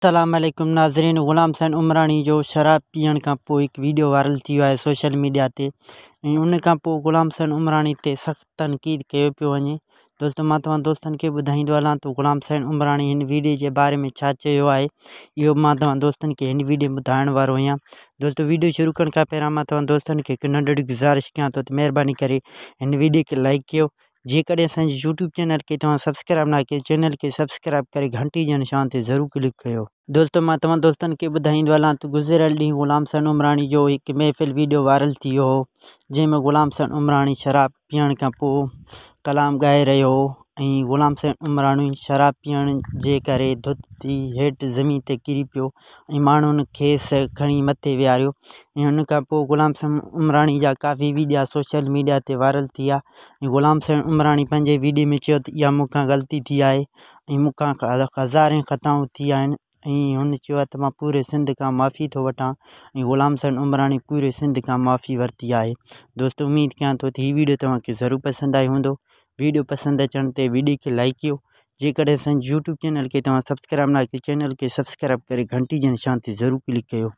السلام عليڪم ناظرين غلام حسين عمراڻي جو شراب پيئڻ کان پوء هڪ ويڊيو وائرل ٿي ويو آهي سوشل ميڊيا تي ۽ ان کان پوء غلام حسين عمراڻي تي سخت تنقيد ڪيو پيو وڃي. دوستو مان توهان دوستن کي ٻڌائيندو هلان ته غلام حسين عمراڻي هن ويڊيو جي باري ۾ ڇا چيو آهي اهو مان توهان دوستن کي هن ويڊيو ۾ ٻڌائڻ وارو آهيان. دوستو ويڊيو شروع ڪرڻ کان پهريان مان توهان دوستن کي هڪ ننڍڙي گذارش ڪيان ٿو ته مهرباني ڪري هن ويڊيو کي لائيڪ ڪيو. جيڪڏهن اسان جي يوٽيوب چينل کي توهان سبسڪرائب ناهي ڪيو چينل کي سبسڪرائب ڪري گهنٽي جي نشان تي ضرور ڪلڪ ڪيو. دوستو مان توهان دوستن کي ٻڌائيندو هلان ته گذريل ڏينهن غلام حسين عمراڻي جو هڪ محفل ويڊيو وائرل ٿي ويو هو جنهن ۾ غلام حسين عمراڻي شراب پيئڻ کان پوء ڪلام ڳائي رهيو هو ۽ غلام حسين عمراڻي شراب پيئڻ جي ڪري ڌت ٿي هيٺ زمين تي ڪري پيو ۽ ماڻهن کيس کڻي مٿي ويهاريو ۽ ان کان پوء غلام حسين عمراڻي جا ڪافي ويڊيا سوشل ميڊيا تي وائرل ٿي ويا ۽ غلام حسين عمراڻي پنهنجي ويڊيو ۾ چيو ته اها مون کان غلطي ٿي آهي ۽ مون کان هزارين خطائون ٿي آهن ۽ هن چيو آهي ته مان پوري سنڌ کان معافي ٿو وٺان ۽ غلام حسين عمراڻي پوري سنڌ کان معافي ورتي آهي. دوستو اميد ڪيان ٿو ته هي ويڊيو توهان کي ضرور پسند آيو هوندو. ويڊيو پسند اچڻ تي ويڊيو کي لائيڪ ڪيو. جيڪڏهن اسان جي يوٽيوب چينل کي توهان سبسڪرائب ناهي ڪيو چينل کي سبسڪرائب ڪري گهنٽي جي نشان تي ضرور ڪلڪ ڪيو.